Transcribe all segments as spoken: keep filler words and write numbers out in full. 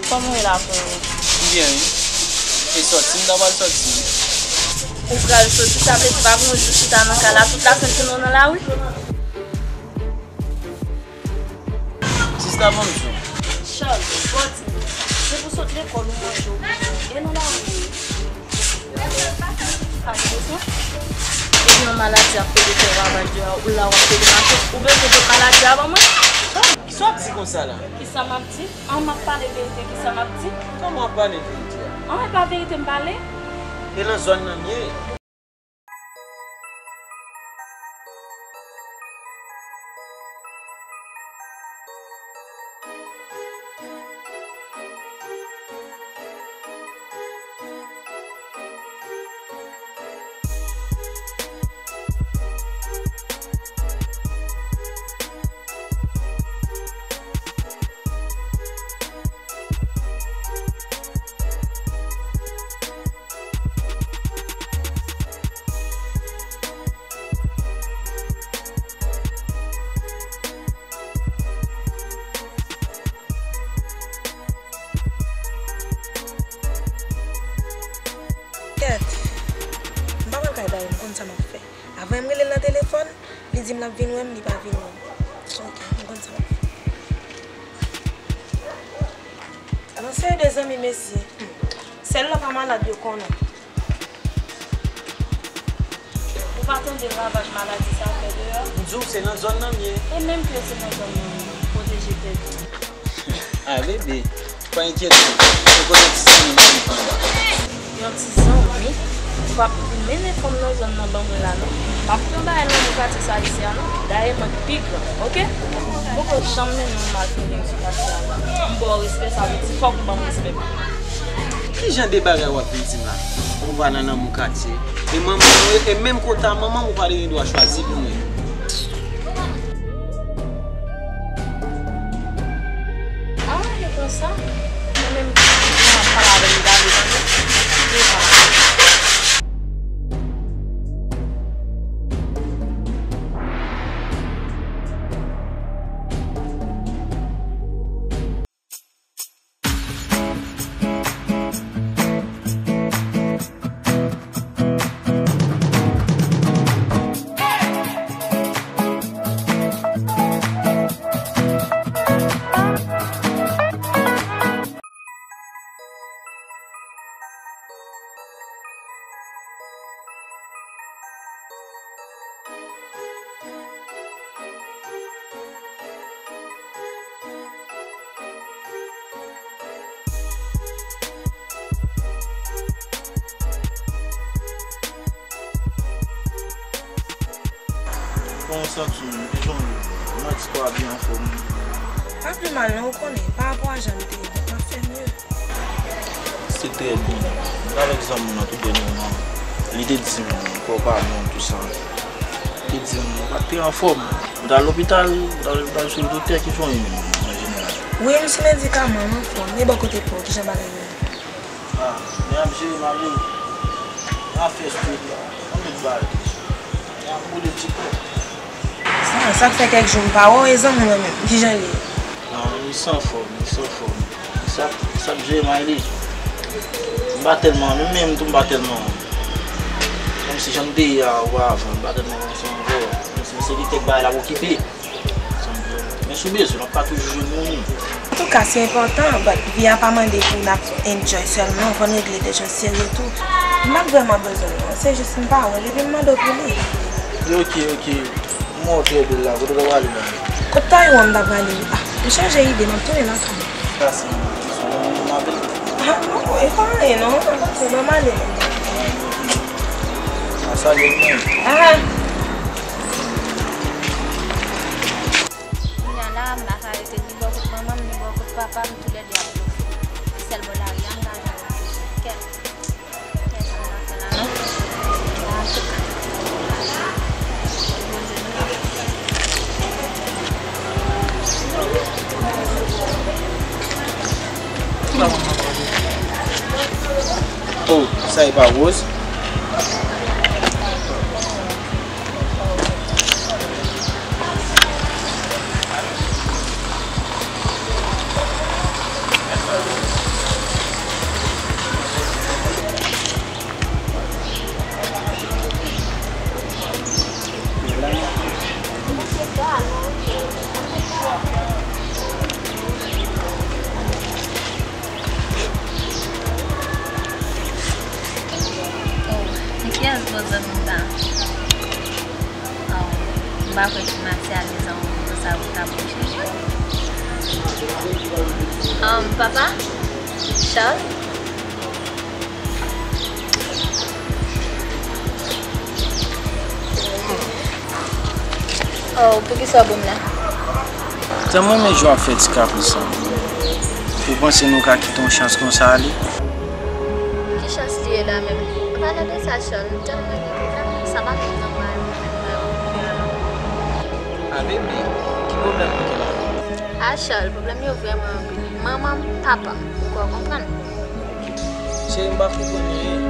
Kòman w ye la, freo? M byen, wi. E sòti, m ta pral sòti, wi. Ou pral sòti, sa vle di pa gen yon jou chita nan kay la, tout lasenn jounen w nan lari? Sista, ban m di w. Charles, bò di m, depi w sot lekòl ou manje, ou byen, e nan lari w ye? Ka gen bezwen? Depi yon maladi ap pede fè ravaj deyò a, ou la w ap pede mache, ou bezwen pot maladi a ban mwen? Kisa w ap di konsa la? Kisa m ap di? An, m ap pale verite, kisa m ap di? Kòman w ap pale verite a? An, e pa verite m pale? E nan zòn nan m ye. Kèt. M pa pral kay Dayou, m konn sa m ap fè. Avan m rele l nan telefòn, li di m l ap vin wè m, li pa vin wè m. Ok, m konn sa m ap fè. Alò, se de zanmi mesye. Hmm. Sèl lè pa malad yo konnen. Ou pa tande ravaj maladi sa fè deyò? M di w, se nan zòn nan m ye. E menm ke se nan zòn nan, pwoteje tèt ou. A, bebe, pa enkyete w. Se kote ti zanmi m ki anba. Yon ti zanmi? Ou p ap vin mennen fanm nan zòn nan ban mwen la, non. M p ap fè yon bagay nan yon katye sa isi a, non. Dayè, mwen pi gran, oke? M poko janm mennen yon malfektè sou katye a, non. M ba w respè, sa vle di fòk ou ban m respè. Ki jan de bagay w ap vin di m la? Ou pa nan lanmou katye. E manman w, e menm kota manman m, ou pa te gen dwa chwazi pou mwen. Ah, e konsa? Mwen menm, mwen ap pale avè l, li pa vle tande. Li pa vle. Kòman w santi w menm? Kijan w ye? Ou manti pa byen anfòm. Pa pi mal non, ou konnen, pa rapò a jan m te ye, donk m ap fè mye. Se trè byen. M t avèk zanmi m nan tou dènyèman. Li te di m kò w pa bon, tou sa. Li te di m ou pa t trè anfòm. M t al lopital, m t al, m t al sou doktè, kijan w ye menm, an jeneral? Wi, m sou medikaman, m anfòm. E bò kote pa w, kijan bagay yo ye? Ah, men ap jere malere. Afè street la. Ann met bagay. N ap boule ti kòb. Sa, sa fè kèk jou m pa wè w, e zanmi w menm, kijan l ye? Non, li sanfòm, li sanfòm. Sa, sa ap jere malere. M pa tèlman, menm, menm tou m pa tèlman. Menm si jan m te ye a, ou pa avè m, m pa tèlman konsa ankò. Menm si m se li kèk bagay l ap okipe. Men si w bezwen, w ap ka toujou jwenn moun. Antouka, se enpòtan, but vi a pa mande pou n ap enjoy sèlman, fò n regle de jan serye tou. M pa t vrèman bezwen l non, se jis m pa wè l, epi m mande w pou li. Ok, ok. M wè w trè bèl la, kote w ta prale la? Kot Taïwan m ta prale wi. Ah, m chanje ide, m ap tounen lakay mwen. Sa se m avè l. Ah non, e pa anyen non, se ban m ale non. A salye l mwen. Ah. Kounye a la, m pa ka rete ni bò kot manman m, ni bò kot papa m, toulède ap blofe. Sèl bò lari a m ka jwenn yon kote. Kèt. Kèt, sa m ap fè la, non? Antouka. Oh, sa e pa Rose? Um, papa? Charles? Oh, poukisa w ban m la? Tèlman renmen jan w ap fè ti kapris sa. Ou panse nou ka kite yon chans konsa ale? Ki chans li ye la menm? Pale de sa, Charles. M tèlman gen pwoblèm, sa pa menm nan mwen menm. A, baby, ki pwoblèm ou gen la? A, Charles, pwoblèm yo vrèman anpil. Manman m, papa m, ou kwè w konprann? Cheri, m pa konprann anyen.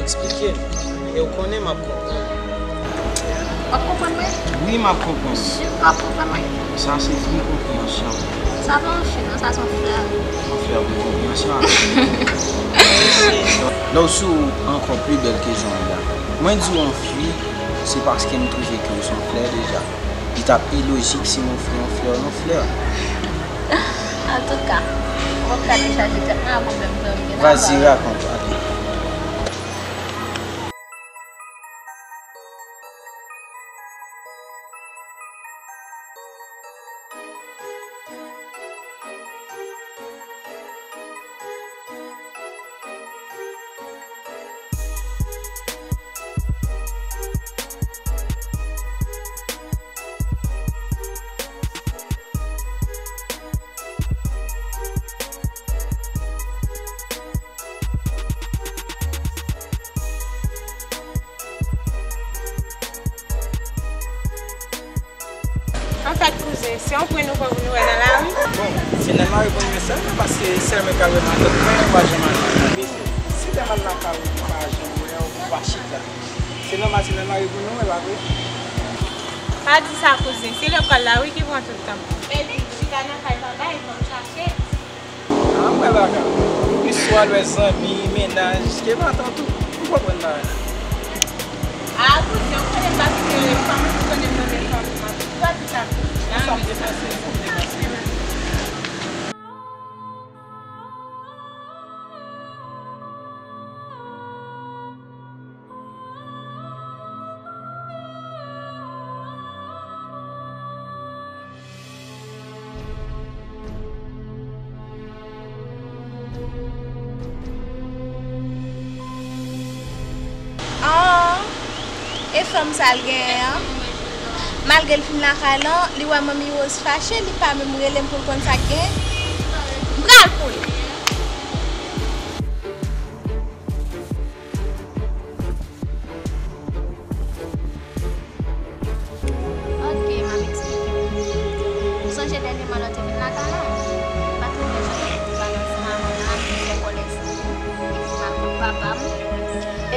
Eksplike m. E w konnen m ap konprann. W ap konprann mwen? Wi, m ap konprann. Si w p ap konprann mwen. Sa se fin konpreyansyon. Sa pa yon fin, non, sa se yon flè. Yon flè pou konpreyansyon an. Lè w sou ankò pli bèl ke jan w ye a. Mwen di w yon fi, se paske m twouve ke w se yon flè deja. Li t ap ilojik si m ofri yon flè yon flè. Antouka, ou p ap ka dechaje tèt mwen ak pwoblèm sa yo m gen la. Vas-y, raconte, allez. Anfèt, kouzen, se yon pwen nouvo pou nou wè nan lari. Bon, se nan lari pou nou wè sèlman, paske sè mwen ka wè matant mwen, ou pa janm al nan lari. Si dèm al lakay ou, ou pa janm wè, ou pa chita. Se nòmal, se nan lari pou nou wè, pa vre? Pa di sa, kouzen. Se lekòl la, wi, ki pran tout tan. Epi, chita nan kay papa, e fò m chache. A, mwen baka. Ou plis sou al wè zanmi, mennaj, ke matant ou. Ou konprann bagay la. A, kouzen, ou konnen m pa kite fanmi, ou konnen m renmen fanmi m. Ou pa di sa. Nan, sa m te panse, sa m te panse. Ah, e fanm sa l genyen an? Malgre l fin lakay lan, li wè manmi Rose fache, li pa menm rele m pou l konn sa k genyen. M pral pou l. Ok, m ap eksplike w. Ou sonje dènyèman lè w te vin lakay la? M pa t renmen jan w te pale ansanm avè m nan, m te fè kòlè sou ou, epi m ap papa m.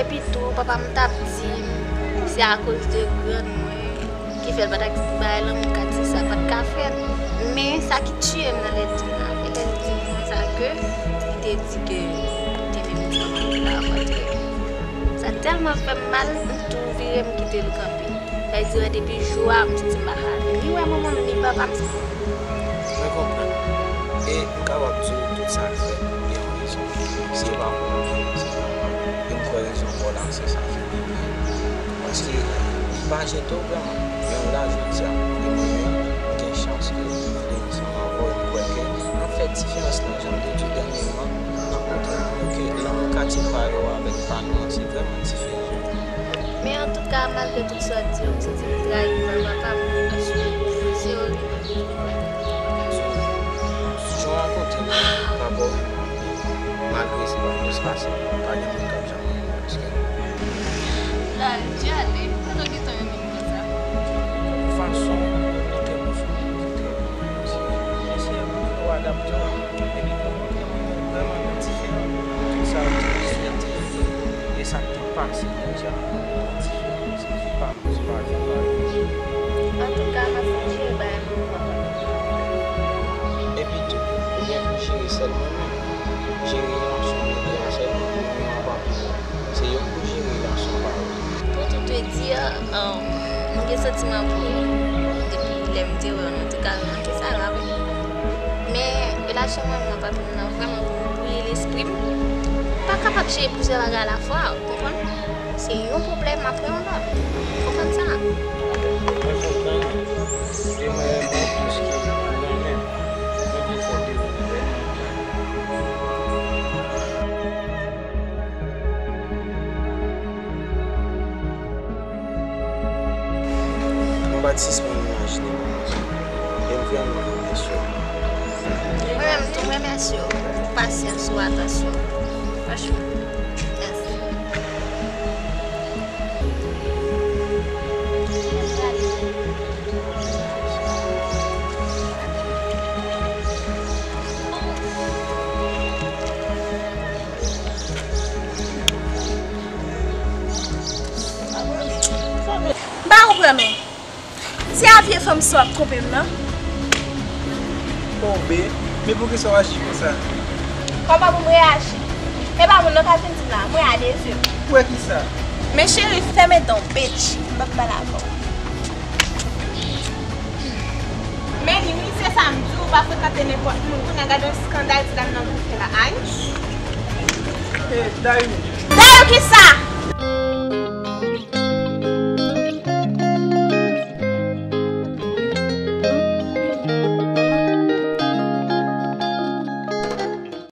Epi tou, papa m t ap di m se akoz de grann mwen ki fè l pa t aksepte bagay lanmou ka di sa pa t ka fèt. Men sa ki tiye m nan lè l di m la, e lè l di mwen sa ke li te di ke li te menm di manman l la, w konprann? Sa tèlman fè m mal, m tou vire m kite l kanpe. Sa vle di, depi jou a, m santi m pa ka ni wè manman m, ni papa m. Mwen konprann. E m kapab di w tout sa k fèt, ou gen yon rezon. Si e pa pou ou, se pa pou ou. E m kwè rezon pa w la, se sa ki pi byen. Paske li pa jete w vrèman. Men w la jodi a, e mwen menm, m gen chans ke m ande ansanm avè w, e m kwè ke n ap fè diferans nan, jan m te di w dènyèman, n ap montre moun yo ke lanmou ka separe w avèk pa nou an, se vrèman diferan. Men antouka, malgre tout sa w di yo, m santi m trayi pa papa m, paske se yo li menm ki fè m. Jan w rakonte m, papa w, malgre se pa plis pase, pa gen moun k ap janm renmen w plis ke li. Larry, Diane, ou pa t gentan renmen m konsa. Fason ou te konfime, ou te konfime, se eseye pou w adapte w, epi pou w montre moun yo vrèman nou diferan. Tout sa yo te swete, e sa k te pase deja, diferan, se pa, se pa jan sa ye. Antouka, m ap fè w jere bagay pou ou, papa. Epi tou, ou gen pou jere sèl mwen menm. Jere relasyon mwen gen a sèlman pou mwen an pa pou ou. Se yo pou jere relasyon pa yo. Pou tout te di, um, m gen santiman pou ou. Depi lè m te wè w, nou te ka ranke sa la, wi. Men, relasyon mwen menm ak papi m nan vrèman bwouye lespri m. M pa kapab jere plizyè bagay alafwa, ou konprann? Se yon pwoblèm apre yon lòt. Ou konprann sa? Mwen konprann. E mwen renmen w plis ke ou renmen m. Mwen vle fè w Pa t sispann imajine m. E m vrèman remèsye w. Mwen menm tou, m remèsye w pou pasyans ou, atansyon w. Franchman, mèsi. M pa konprann ou. Se a vye fanm sa w ap konpe m nan? Oh, babe, men poukisa w aji konsa? Kòman pou m reyaji? E pa moun nan k ap vin di m la, mwen a de zye. Ou wè kisa? Men cheri, fèmen dan w, bitch. M p ap pale avè w. Men li, wi, se sa m di w, ou pa frekante nenpòt moun. Kounye a gade yon skandal ti dam nan vin fè la. Ay. Eh, Dayou. Dayou kisa?